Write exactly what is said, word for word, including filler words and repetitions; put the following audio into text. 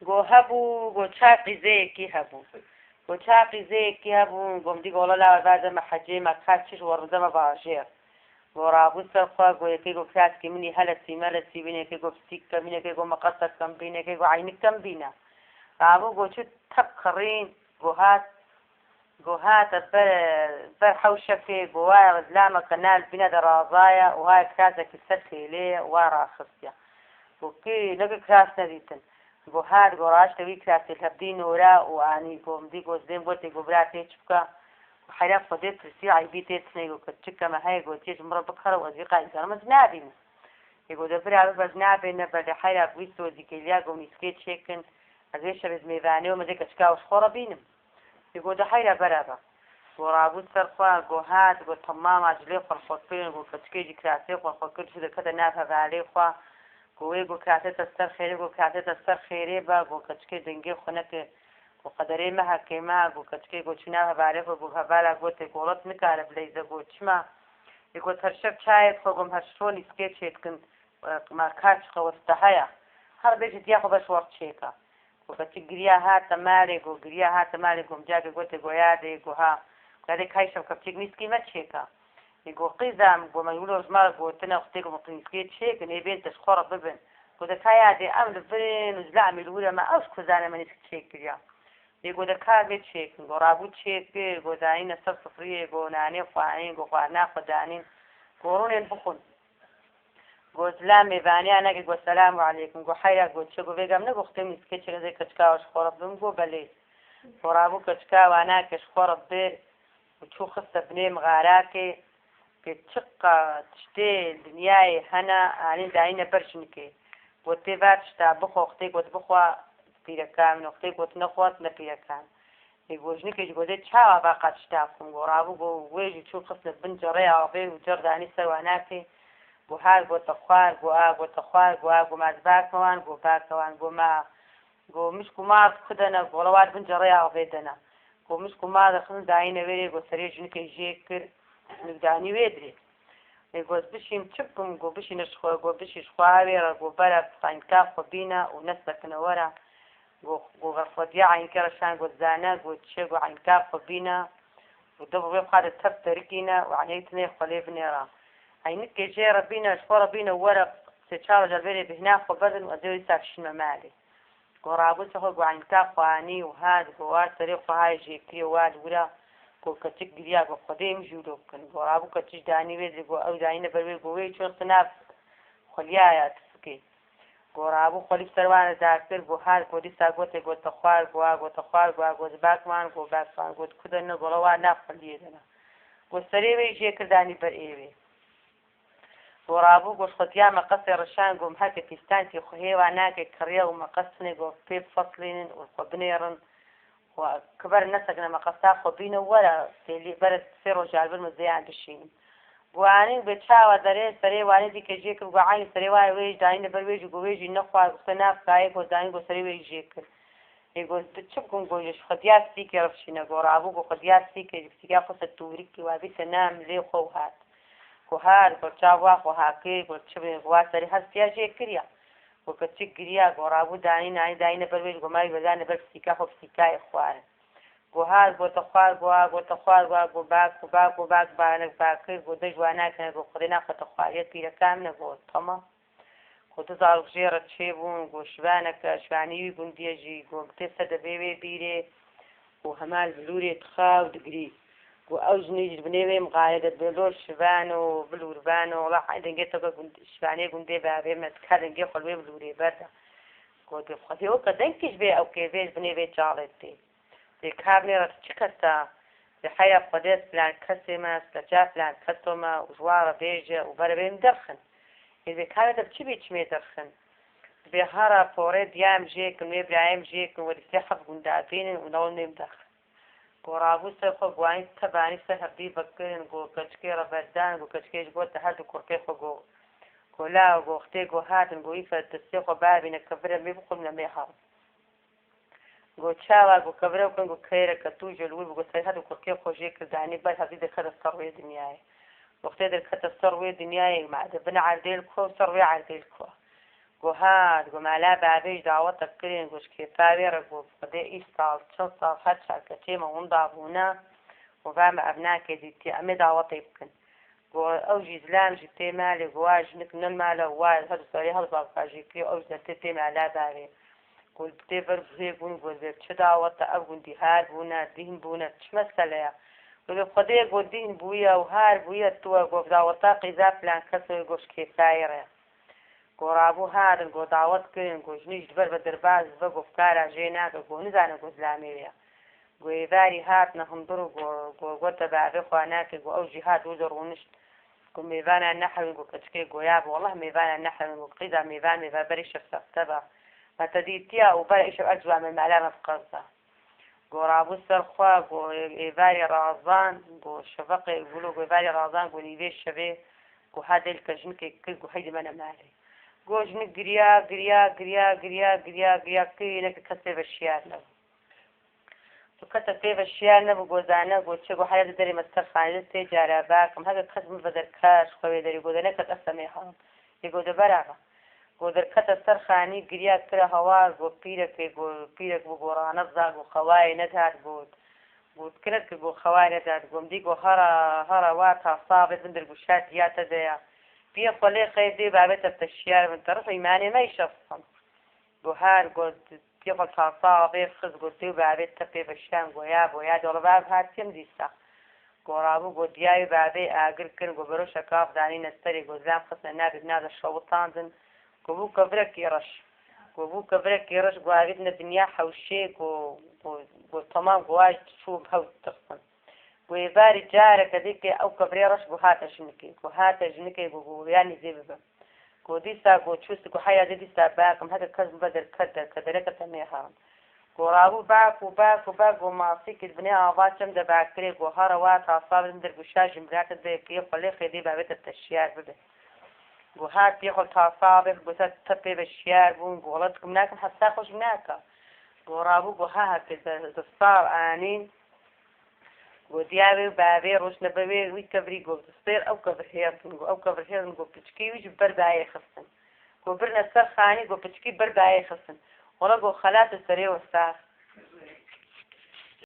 Go hebû, go çar qîzeyekî hebû. Go çar qîzeyekî hebû, go min dî go wele lawer berde me hecê me, ka çi ji we rûde me bajêr. Go rabû ser xwe, go yekê go kiraskê min î helesî melesî bîne, yekê go pisîk ke bîne, yekê go meqesek ke bîne, yekê go eynik ke bîne. Rabû go çû tep kirîn, go hat, go hate ber, ber hewşekê, go waya zilameke nal bîne de razaye û haya kirasekî ser têlê ye û wa raxistiye. Go kî, ne kî kiras nedîtin. Go hat, go raşte wî kirasê li hevdî nora û anî, go min dî go zilêm gotê, go bira tê çi bika? Go heyra Xwedê tirsî eybî tê tine, go keçike me heye, go tê ji min re bikere û ez vî qay zarime ez nabînim. Ê go de bira bibe ez nabêne, belê heyra wî sozî kêliya, go nîskê çêkin, ez vê şevê ez mêvanê wim, ez ê keçika û ji xwe re bînim. Ê go de heyra bere be. Go rabû ser xwe, go hat, go temam acilê xwe li xwe kirin, go keçikê jî kirasê xwe li xwe kir, çû de kete nav hevalê xwe. Go wê go kirasê te ser xêrê, go kirasê te ser xêrê be, go keçikê dengê xwe neke, go qederê me hekê me, go keçikê go çû nav hevalê xwe, go hevala gotê, go wele tu nikare bileyze, go çima? Ê go her şev çayê xwe, go min her şev nîskê çêdikin, ma ka çiqe weste heye. Her bêje diya xwe beş wert çêka. Go keçik giriya hate malê, go giriya hate malê, go min cakê gotê, go yadê, go ha. Go yadê kay şev keçik nîskî me çêka. Ê go qîza min, go me wilo ji me re gotine, xwedê go min nîskê çêkin, ê bên te ji xwe re bibin. Go de ka yadê em li vir in û ji la em ê li wir e me ew ji ku zane me nîsk çêkiriya. Ê go de ka vê çêkin, go rabû çêkir, go danîne ser sifriyê, go nanê xwe anîn, go xwarina xwe danîn, go rûnên bixwin. Go zilam mêvaniya neke, go selamu aleykum, go heyra, go çi, go vêga min ne, go xwedê min nîskê çêkin, ez ê keçika we ji xwe re bibim, go belê. Go rabû keçika we nake ji xwe re bir û çû xiste binê mixarakê, kê çiqa tiştê dinyayê hene, anî dayîne ber jinikê. Go tê va tişta bixwe, xwedê go dibixwe pîreka min, xwedê go nexwe ne pîreka min. Ê go jinikê jî go dê çawa va qat tişta xwim, go rabû go wê jî çû xistine bin cerê avê û cer danî ser wanakê. Go har go te xwar, go a, go te xwar, go a, go ma ez bak me wan, go bak me wan, go ma, go mişk û mar ku de ne, go wele war bin cerê avê de ne. Go mişk û mar de xizin dayîne wê rê, go serê jinikê jê kir, jinik danî wê dirê. Ê go ez bişîm çi bikim, go bişîne ji xwe, go bişî ji xwe hawê re, go bere xayinka xwe bîne û nesekine were. Go, go ver xwe diya eynikê re şan, go zane, go çi, go eynika xwe bîne û dev wê xwe de tev terikîne û eynekê tinê xwe lê binêre. Eynikê jê re bîne, ji xwe re bîne were, sê çar roja li vêrê bêhna xwe berdin û ez ê wisa bişînme malê. Go rabû ser xwe, go eynika xwe anî û hat, go wa serê xwe hay jêkirî û wa li wira, go keçik giriya, go xwedê min jû lo bikin. Go rabû keçik danî wê dirê, go ew danîne ber wê, go wê çû xiste nav xweliya ya tifikê. Go rabû xwelî bi ser wan re dakir, go hat, go dîsa gotê, go te xwar, go a, go te xwar, go a, go ez bak man, go bak man, go tu ku de ne, go wele wa nav xweliyê de ne. Go serê wê jê kir danî ber êvê. Go rabû, go ji xwe diya meqesê re şan, go min heke pîstankê xwe hêva nake kiriye û meqes tune, go pê bifeslînin û xwe binêrin. Xwe kiber nesekine meqesa xwe bîne were, têlî bere sê roja li vir min zêyan bişînim. Go anîn bê çawa derê serê wanê dîke jê kir, go eynî serê wayê wê jî dayîne ber wê jî, go wê jî nexwar, go xwe nav kayê, go danî, go serê wê jî jê kir. Ê go tu çi bikim, go ji xwe diya sîkê re bişîne, go rabû, go xwe diya sîkê, ji sîka xwe ser tûrikî wa bîte nam lê xwe û hat. Go har, go çawa xwe hakê, go çi bê, go wa serê hestiya jê kiriya. Go keçik giriya, go rabû danî, nanî dayîne ber wê, go ma wî vedane ber pisîka xwe, pisîkayê xwarin. Go har, go te xwar, go a, go te xwar, go a, go bak, go bak, go bak, banek bakir, go de ji wa nakine, go xwedê naxwe te xwariye pîreka min e, go tamam. Go du zarok jê re çêbûn, go şivaneke, şivanî wî gundiyê jî, go tê ser devê wê bîrê, go hema li bilûrê dixa û digirî. Go ew jinî jî di binê wê mixayê de dibê lor şivan û bilûrvan û wela hey dengê te ke gund-, şivanê gundê bavê me dika dengê xwe li wê bilûrê berda. Go dê xwedê weke dengkî ji vê ewkê vê ji binê vê çalê tê. Dê ka binê re tu çi kesa? Dê heyra xwedê ez filan kesê me, ez filan keso me û ji wan re bêje û bere bê min derxin. Ê dê ka binê te bi çi bî çimê derxin? Dibê hara porê diyayê min jê kin, wê birayê min jê kin, werî sê heft gunda bînin û newin wê min derxin. Go rabû ser xwe, go anî tev anî ser hevdî vekirin, go keçikê re berdan, go keçikê jî gote her du kurkê xwe, go, go la, go xitê, go hatin, go îfe destê xwe bavîne kevire mê bixwin ne mê herin. Go çawa, go kevire kin, go keyre ke tu jê li wir bû, go serê her du kurkê xwe jê kir danî ber hevdî derkete ser wê dinyayê. Go xitê derkete ser wê dinyayê, ma de bin erdê li ku, ser wê erdê li ku. Go hat, go mala bavê ji dawetek kirin, go ji kêfa wê re, go Xwedê îsal, çil sal, her çar keçê me winda bûne, go va me ev nake dîtiye, em ê dawetê bikin. Go ew jî zilam jî tê malê, go wa jinik ne mala, wa her du serê hel bavka jî kiriye, ew jî tê tê mala bavê. Go tê ber guhê gund, go vê çi dawet e, ev gundî har bûne, dîn bûne, çi mesele ye? Go vê Xwedê, go dîn bûye û har bûye, tu we, go daweta qîza filan kes e, go ji kêfa wê re. Go rabû hatin, go dawet kirin, go jinî ji ber ve derbas dibe, go fikara jê nake, go nizane, go zilamê wê ye. Go êvarî hatine hundir û go, go gote bavê xwe nake, go ew jî hat wilo rûnişt. Go mêvana nehewin, go keçikê go ya bi, wellah mêvana nehewin, go qîza mêvan mêva berî şev sexte be. Me te dîtiya û berî şev ez ji we me mala me bi qez de. Go rabû ser xwe, go êvarê razan, go şeveqê wilo, go êvarê razan, go nîvê şevê, go ha dêlke jinikê kir, go heydî mene malê. Go jinik giriya, giriya, giriya, giriya, giriya, giriya, kê neke kes pê ve şiyar nebû. Tu kese pê ve şiyar nebû, go zane, go çi, go heya di derê me ser xanê de tê cara bakim, heke kes min ve derket ji xwe wê derê, go de neket ez te mêha. Yê go de beraxa. Go derkete ser xanî, giriya kire hewar, go pîrekê, go pîrek bû, go rane za, go xewayê nedat, got. Got kiret ki, go xewayê nedat, go min dî, go hera, hera wa tasavê bindir, go şa diya te de ya. Piyê xwe lê xeyr dê bavê te bi te şiyar bin, te rih îmanê me îşe bisin. Go her, go piyê xwe tasavê xist, go dê û bavê te pê ve şiyan, go ya, go ya, dê wele bav hatiye min dîsa. Go rabû, go diya wê bavê agir kirin, go beroşek av danîne serê, go zilam xistine navê, nav de şewitandin. Go bû kevirekî reş. Go bû kevirekî reş, go avêtine dinya hewşê, go, go, go temam, go ay çû hew tirsin. Go êvarî careke dî ke ew kevirê reş, go hate jinikê. Go hate jinikê, go, go ya nîzê bibe. Go dîsa, go çû, go heya dê dîsa bakim, heke kes bibe derket, derket, dereket te mêha. Go rabû bak û bak û bak, go masîkî di binê ava çem de bakirê, go hara wa tasavê min der, go şa ji mirate de piyê xwe lê xêdê bavê te te şiyar bibe. Go her piyê xwe tasavê, go te te pê ve şiyar bûn, go wele dikim nakim, hesa xwe ji naka. Go rabû, go ha heke de, de sar anîn. Go diya wê û bavê roşne be wê, wî kevirî, go sêr ew kevir hêrdin, go ew kevir hêrdin, go piçkî wî ji ber bayê xistin. Go birine ser xanî, go piçkî ber bayê xistin. Wele go xelat û serê we sax.